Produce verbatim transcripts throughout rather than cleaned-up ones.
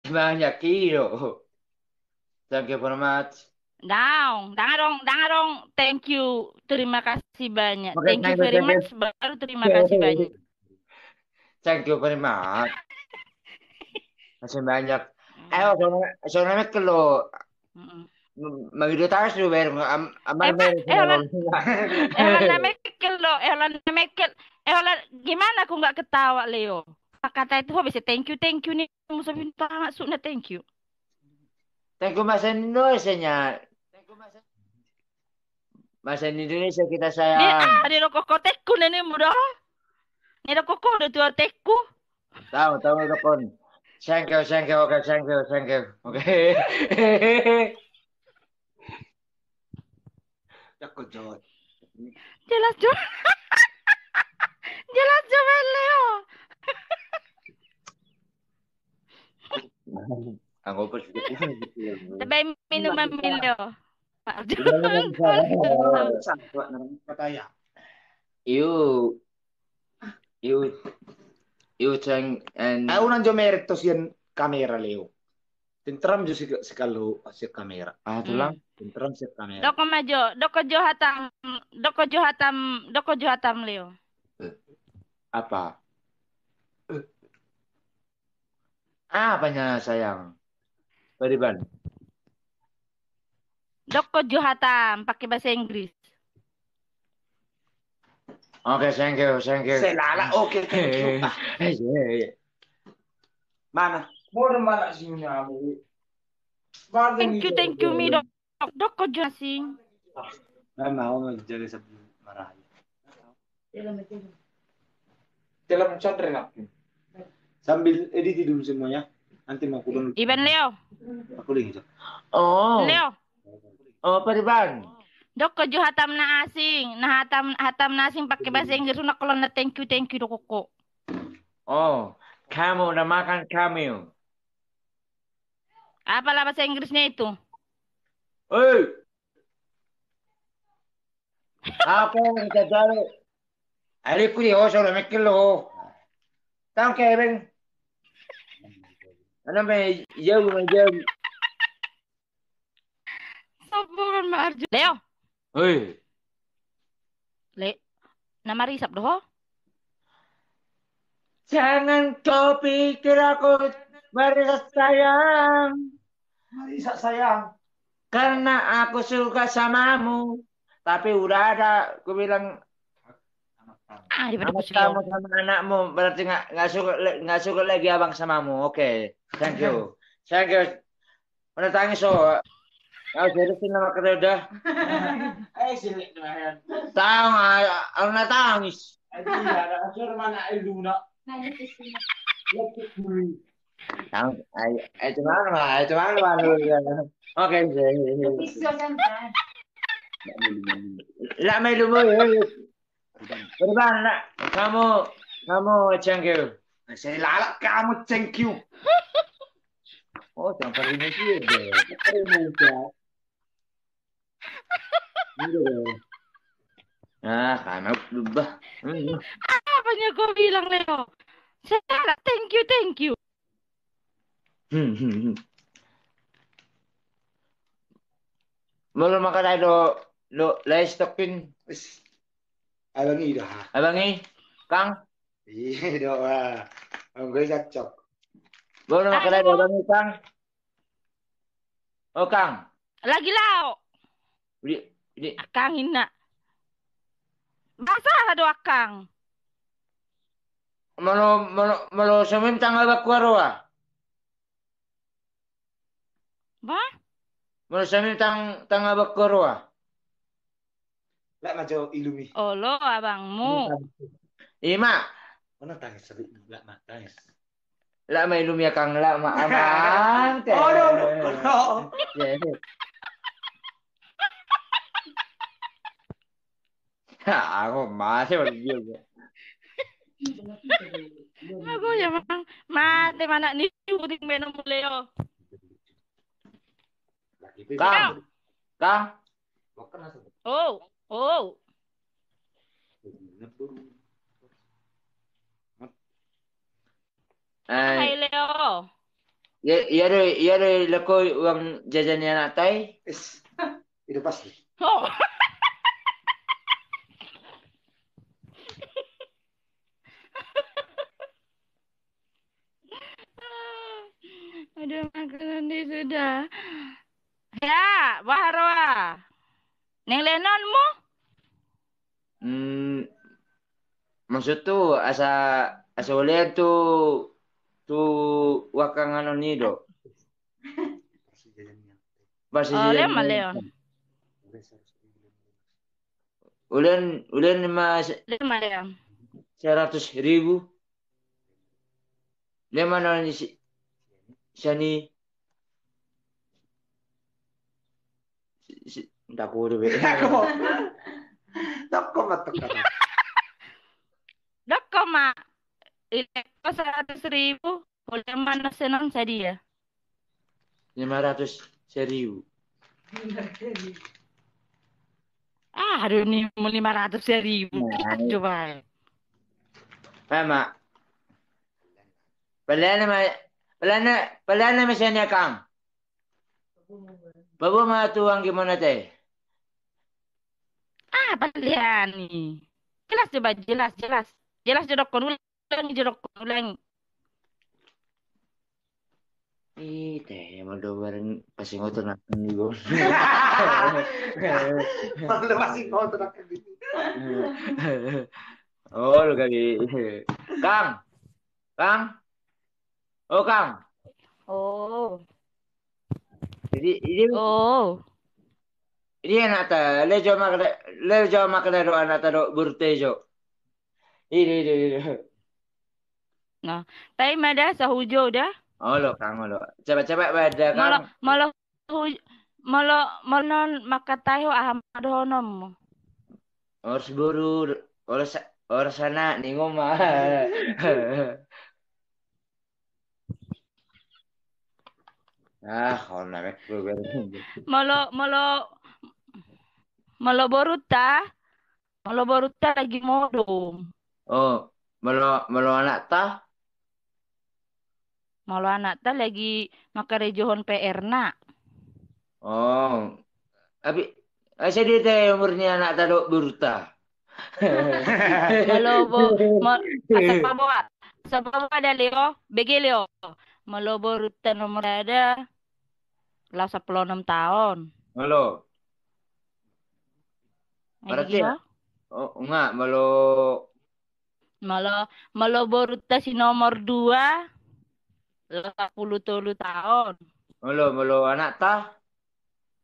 banyak, iyo. Thank you very much. Dang, dang adong, dang adong. Thank you, terima kasih banyak. Oke, thank you very much, baru terima kasih banyak. Thank you very much. Makasih banyak. Ayo, soalnya, soalnya mekkel lo. Mangido tas lu bayar am am eh, eh, holan, eh, holan na mekkel lo, eh, holan na mekkel. Eh, holan, gimana aku nggak ketawa, Leo? Kata itu, bisa thank you, thank you nih, musuh pintu amat, sukna thank you. Thank you, bahasa Indonesia-nya. Bahasa Indonesia kita sayang. Dia, ah, dia rokok kotekku nenek muda. Ni rokok kau udah tua tekku. Tahu, tahu rokok. Thank you, thank you, oke, thank you, thank you. Oke. Cakko jawab. Jelas jo. Jelas jo, Leo. Anggo pas. Tapi minuman, Leo. Pak Jun. Iya. Kata ya. Iyo. Iyo. Iyo, ceng, en. Au nang jo merek to sian kamera, Leo. Tenteram jo si, si kalau sian kamera. Ah, tulang. Tenteram sian kamera. Doko ma jo, doko jo hatam, doko jo hatam, doko jo hatam, Leo. Apa? Apanya, sayang? Pariban. Doko jo hatam pakai bahasa Inggris. Oke, thank you, thank you. Selala, oke, thank you. Eh, iya, iya. Mana? Modern mana sih ini, Abu? Thank you, thank you, Mido. Doko jo asing. Memang mau menjadi sebelum marah. Telepon Chandra, nak. Sambil edit dulu semuanya. Nanti mau kudu. Iban, Leo. Aku lagi. Oh. Leo. Oh, Pariban. Doko jo hatam na asing. Nah, hatam, hatam na asing pakai bahasa Inggris, nak, kalau na thank you, thank you, doko ko. Oh, kamu udah makan, kamu? Apalah bahasa Inggrisnya itu? Hei. Apa yang kita cari? Ada ku di hoso na mekkel lo. Tang kebeng. Ana me jauh, me jauh. Sombongan ma Arjo. Leo. Hei. Le, na marisap do ho? Jangan kau pikir aku marisap, sayang. Marisap, sayang. Karena aku suka samamu. Tapi udah ada, aku bilang, ah, anak kamu sama anakmu, berarti nggak, nggak suka, nggak suka lagi abang samamu. Oke, thank you. Thank you. Mana tangis, oh? Kau serius nama kerja udah? Eh, sini, lumayan. Tahu nggak? Aku nggak tangis. Eh, iya, ada hancur mana, eh, Luna? Nangis di sini. Tang, ai, ai, cuman mah, ai, cuman mah, lu, ya. Oke, oke. Lah, main lu, boy. Berban, nak, kamu, kamu, thank you. Saya lalak kamu, thank you. Oh, jangan pergi sih, deh. Pergi aja. Ah, karena berubah. Apanya kau bilang, Leo? Saya, thank you, thank you. Molo mangkatai do, do, livestock in. Abang i do, ha? Abang i, Kang? Iya do, ha. Anggo i cocok. Molo mangkatai do, Abang i, Kang? Oh, Kang. Lagi lao. Di, di. Akang inna. Bahasa aha do, Akang? Molo, molo, molo somim tang abangku aroa. Bah? Molo somim tang, tang abangku aroa. Lak ma jo ilumi. Olo, abangmu. Ima. Mana tangis, lak ma tangis. Lak ma ilumi, Akang, lak ma, amang. Aduh, aduh, aduh. Aku masih baru dia. Aku ya, Mang. Mate ma anak ni, puting beno muleo. Kang. Kang. Oh, oh. Hai, Leo. Ia, ia do, ia do, lako uang jajan ni anak tai. Is, itu pasti. Oh. Aduh, makanan dia sudah. Ya, baharoa. Neng lenonmu? Hmm, maksud tu asa, asa olean tu, tu wakangan on i do. Pasti olean ma, Leon. Ulen, ulen ma se-, seratus ribu. Dia mana ni si, sani, si, si, nda kudu be. Dokko ma, dokko ma. Dokko ma. Ile ko seratus ribu. Boleh mana senang sadia? Lima ratus seribu. Ah, aduh, ni lima ratus seribu. Nah, coba. Ama. Palana ma, palana, palana ma sian ia, Kang. Paboa ma tu anggi mona te. Ah, palana ni. Jelas coba, jelas, jelas. Jelas jo dokkon, ulangi jo dokkon, ulangi. Ih, te, mau do bareng pasingoton nangkin di gol. Mau do pasingoton nangkin di gol. Oh, lo kali. Kang. Kang. Oh, Kang. Oh. Jadi, ini. Oh. Ini anak ta, le jo makna, le jo makna do anak ta do burte jo. Ini, ini, ini. Nah, tai ma da sahujo da. Olo, Kang, olo. Coba, coba ma da, Kang. Molo, molo hu-, molo, molo non mangkatai ho aha ma dohononmu? Oras boru, oras, oras anak, ningon ma. Ah, kau na mek. Molo, molo, molo boruta, molo boruta lagi modom. Oh, molo, molo anak ta? Molo anak ta lagi mangkarejohon P R na. Oh, tapi, eh, asa dia te umur ni anak ta do boruta. Molo bo-, mo-, asa paboa, asa paboa da Leo, bege Leo. Molo boruta nomor sada, laos sampulu onom taon. Molo. Berarti ya? Oh, enggak, molo. Molo, molo boruta si nomor dua, laos sampulu tolu taon. Molo, molo anak ta?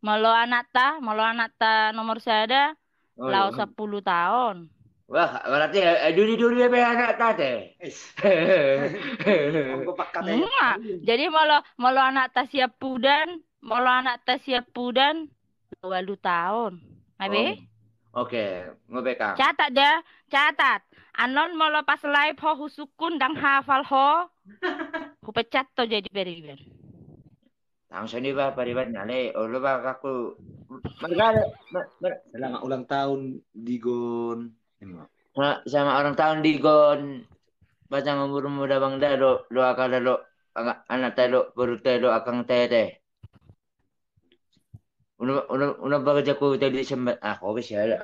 Molo anak ta, molo anak ta nomor sada, oh, laos sampulu taon. Wah, berarti, eh, duri-duri be anak ta te. Enggak. Jadi molo, molo anak ta siampudan, molo anak ta siampudan, ualu taon. Abe? Oh. Oke, ngope, Kang. Catat da, catat. Annon molo pas live ho husungkun ndang hafal ho, hupecat ho jadi pariban. Langsung di ba pariban ale, olo ba aku. Marga, mar-, mar-, selamat ulang tahun Digon. Sa-, selamat ulang tahun Digon. Panjang umurmu da bang da do, do aka da do, anga-, anak ta do, boru ta do, akang ta te. Una, una, una baga jaku tadi sembat. Ah, kau bisa ada.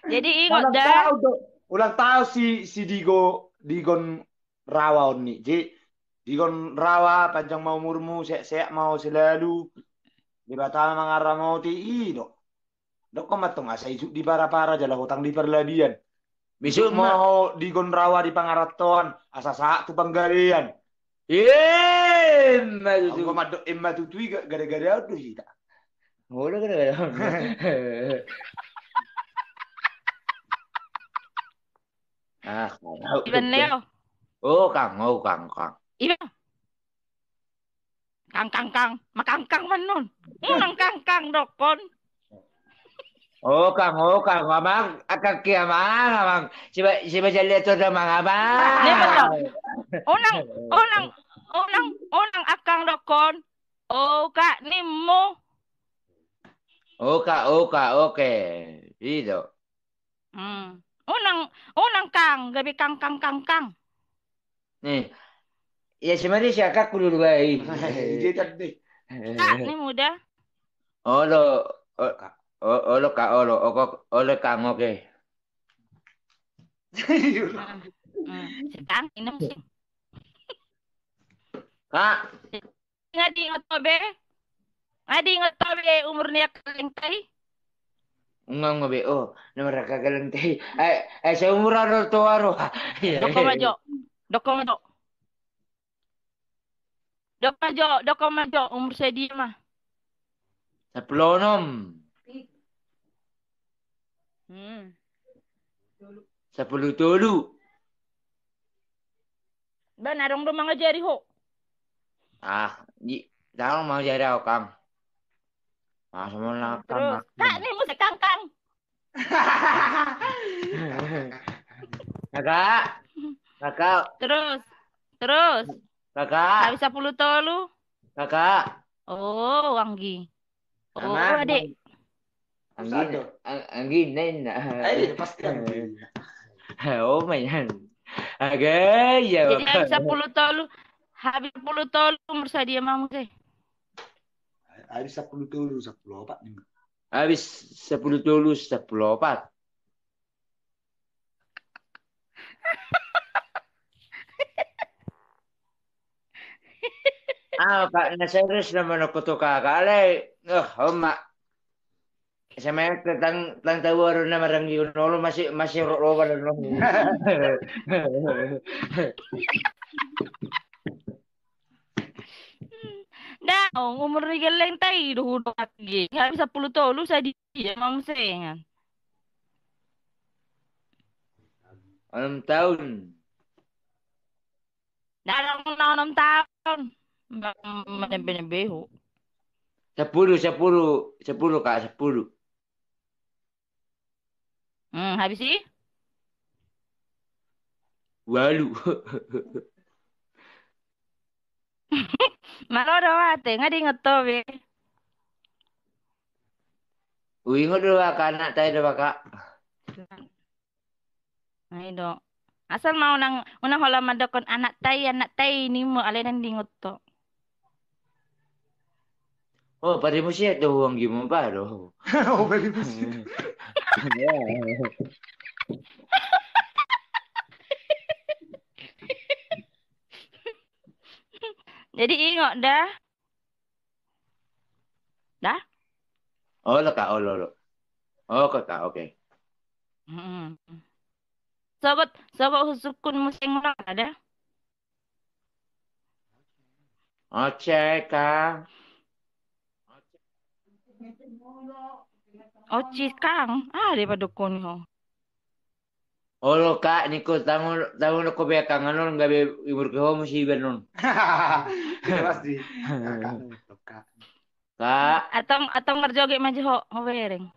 Jadi ingot da. Ulang tahun si, si Digo, Digon Rawa on ni. Jadi, Digon Rawa, panjang ma umurmu, sehat-sehat ma ho selalu. Debata ma mangaramoti i do. Dokkon ma tong asa isuk di para-para jala hotang di parlabian. Isuk ma ho Digon Rawa di pangarantoan, asa sahat tu panggalean. Emma tutu. Anggo mandok emma tutu i ga-, gara-gara on do hita. Olo gara-gara on. Ah, Kang. Iban Leo. Oh, Kang, oh, Kang, Kang. Iban. Kang, kang, kang. Ma kang, kang ma non. Unang kang, kang dokkon. Oh, Kang, oh, Kang. Amang, akang ke amang, amang. Siba, siba jali atur amang, amang. Dia betul. Unang, unang, unang, unang akang dokkon. Oh, kak, nimmu. Oka, oka, oke. I do. Hmm. Unang, unang kang, gabe kang, kang, kang, kang. Nih. Ya, sebenarnya si Akak kudu dua i. Ide tadi. Kak, ini muda. Olo, o-, o-, olo, Kak, olo, oko, olo, Kang, oke. Hmm, hmm. Sedang ini musim. Kak. Nga diingot ho be. Nga diingot ho be umur ni angka leleng tai. Nga, nga be. Oh, nomor angka leleng tai. Eh, eh, seumur aro to aro. Iya, doko iya, ma jo. Doko ma jo. Doko ma jo, doko ma jo, umur sadia ma? Sampulu onom. Hmm. Sampulu tolu. Ba, na adong do mangajari ho? Ah, di, adong mangajari au, Kang. Ah, sama lah, Kang. Terus, Kang, nih musik, Kang, Kang. Kakak, kakak. Terus, terus. Kakak. Habis sampulu tolu. Kakak. Oh, Anggi. Oh, Ama, adek. Anggi, Ang-, Anggi, nena. Eh, iya, pasti Anggi. Oh, main. Agak, iya. Jadi habis sampulu tolu, habis sampulu tolu umur sadia ma muse? Habis sampulu tolu, sampulu opat nih. Habis sampulu tolu, sampulu opat. Ah, Kak, na serius nama na koto Kakak, alai, eh, oma. Sama tentang, tentang tahu orang nama orang di nolo masih, masih ro-, roba dan nolo. Daong, umur ni gelleng tai do hudok Anggi. Habis sampulu tolu sadia ma muse? Onom tahun. Daong na onom tahun. Menembe-nembe ho. Sampulu, sampulu, sampulu, Kak, sampulu. Hmm, habis i? Ualu. Malo do ate, nga diingot ho be. Uingot do, Kak, anak tai do, Kak. Ai do. Asal ma unang, unang holan mandokkon anak tai, anak tai nimu, alai ndang diingot ho. Oh, parimusia do uang gimana do. Oh, parimusia. Jadi ingot da. Da? Olo, Kak, olo, olo. Oke, Kak, oke. Mm-mm. Sogot, sogot husukun museng ora da? Oce, Kang. Oci, Kang. Ah, dia pada koni ho. Olo, Kak, niko tangon, tangon ko be kanganon gabe imur ke ho musi banon. Iya, pasti. Kakak, Kak. Kak. Atong, atong marjoget ma jo ho, ho bereng.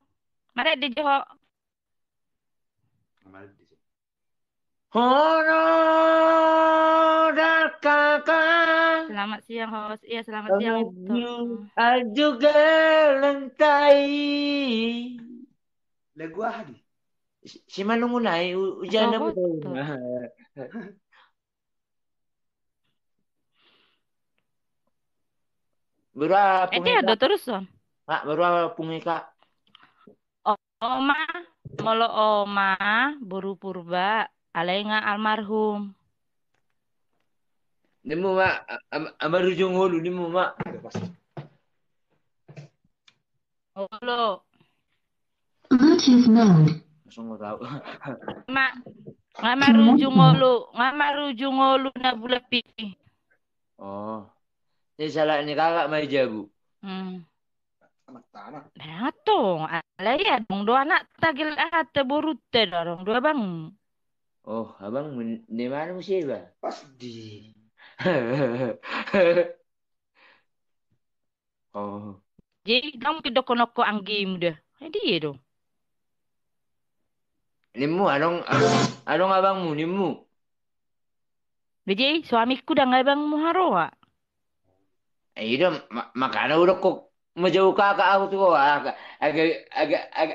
Mare di jo ho. Mare di jo. Hono da Kakak. Selamat siang, host. Iya, selamat siang, Ito. Aju galang tai. Lagu aha di? Si, si manungu nai, u-, ujan apa tuh? Berapa pungi, Kak? Terus, Son. Mak, berapa pungi, Kak? Oma, molo oma, boru Purba, alai nga almarhum. Nimu, Mak, a-, am-, ama rujung holu, nimu, Mak. Olo. Bluetooth mode. Langsung mau tahu. Ma, nga marujung olo, nga marujung olo na bulapi. Oh. Ini salah ni kakak mai jabu. Hmm. Berang tong, alai adong do anak tagel aha te boru te do adong do abang. Oh, abang men-, di mana musi ba? Pas di. Oh. Jadi, dang mungkin dokonokko anggimu da. Eh, dia do. Nimu, adong, adong, adong abangmu, nimu. Jadi, suamiku dang abangmu haroa. Eh, ida, ma-, makana udah kok Manjou kakak ahu tu ho, ah, aga, aga, aga,